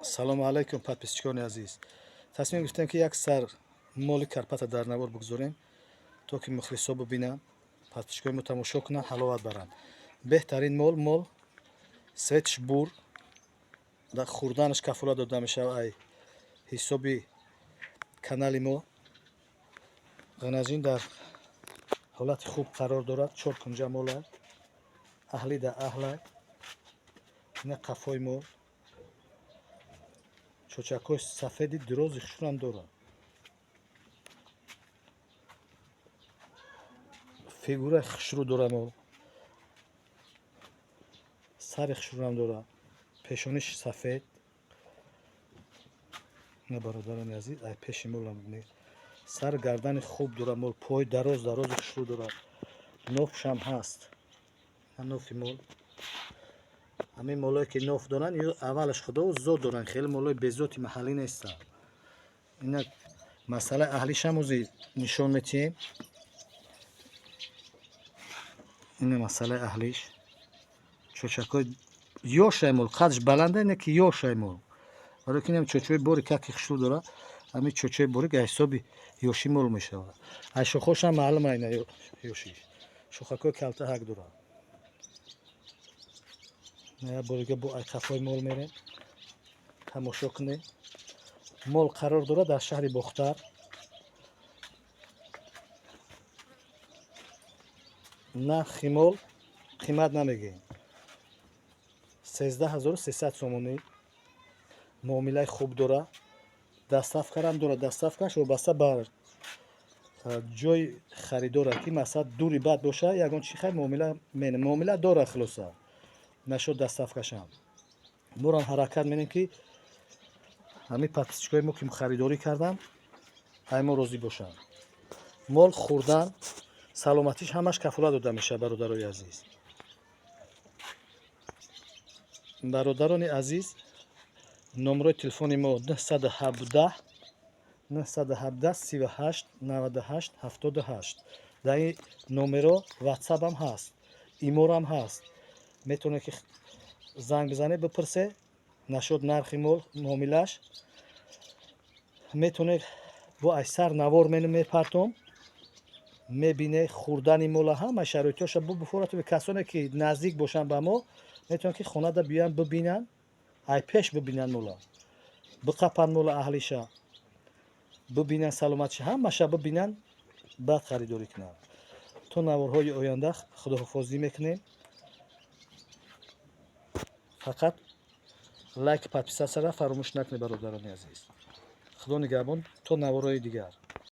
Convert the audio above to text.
Салому алайкум, подписчикони азиз. Тасмим гирифтем, ки як сар моли Карпата дар навор бигзорем, то ки мухлисо бибинанд, подписчикои мо тамошо кунанд, ҳаловат баранд. Беҳтарин мол, мол цветш бур, дар хӯрданаш кафолат дода мешавад ай ҳисоби канали мо. Ғанажин дар ҳолати хуб қарор дорад, чор кунҷа мола, аҳли да аҳла. Ина қафои мол, чочакҳои сафеди дурози хушрӯам дорад. Фигураи хушрӯ дора мол, сари хушрӯам дорад, пешониш сафед. Ина, бародарони азиз, ай пеши молам бибинед, сар гардани хуб дорад мол, пои дароз дарози хушрӯ дорад, нофшам ҳаст. Нофи мол, ҳамин молое ки ноф доранд, ё аввалаш худо зот доранд, хеле молои безоти маҳаллӣ нестанд. Ина масъалаи аҳлишам ози нишон метиҳем. Ина масъалаи аҳлиш, чочакҳои ёшай мол, қадш баланда, ина ки ёшай мол, барои ки инам чочои бори каки хушрӯ дорад. Ҳамин чочои борик аз ҳисоби ёшӣ мол мешавад. Аз шохошам маълума, ина ёшиш, шохакҳои калта ҳак дорад. Як борига бо айқафҳои мол мерем, тамошо кунем. Мол қарор дорад дар шаҳри Бохтар. Нархи мол қимат намегӯем, 13 300 сомонӣ. Муомилаи хуб дорад, доставкарам дорад. Доставкаш вобаста бар ҷои харидора, ки масалан дури бад боша, ягон чи хай муомила муомила дорад. Хулоса, нашуд доставкашам. Морам ҳаракат менем, ки ҳамин подписчикои мо, ки харидорӣ карданд, ай мо розӣ бошанд. Мол хӯрдан, саломатиш ҳамаш кафолат дода мешавад, бародарои азиз. Бародарони азиз, номерои телефони мо 917 917 38 98 78. Дар ин номеро ватсапам ҳаст, иморам ҳаст, метавонед ки занг бизанед, бипурсе нашуд нархи мол, муомилааш. Метавонед бо айсар навор мепартом, мебине хӯрдани мола, ҳама шароитҳоша бу буфорат. Касоне ки наздик бошанд ба мо, метавонанд ки хонада биёянд, бибинанд, ай пеш бибинанд мола, биқапанд мола, аҳлиша бибинанд, саломатиша, ҳамаша бибинанд, баъд харидорӣ кунанд. То наворҳои оянда худоҳофозӣ мекунем. Фақат лайк, подписатьсяра фаромӯш накунед, бародарони азиз. Худо нигаҳбон, то наворҳои дигар.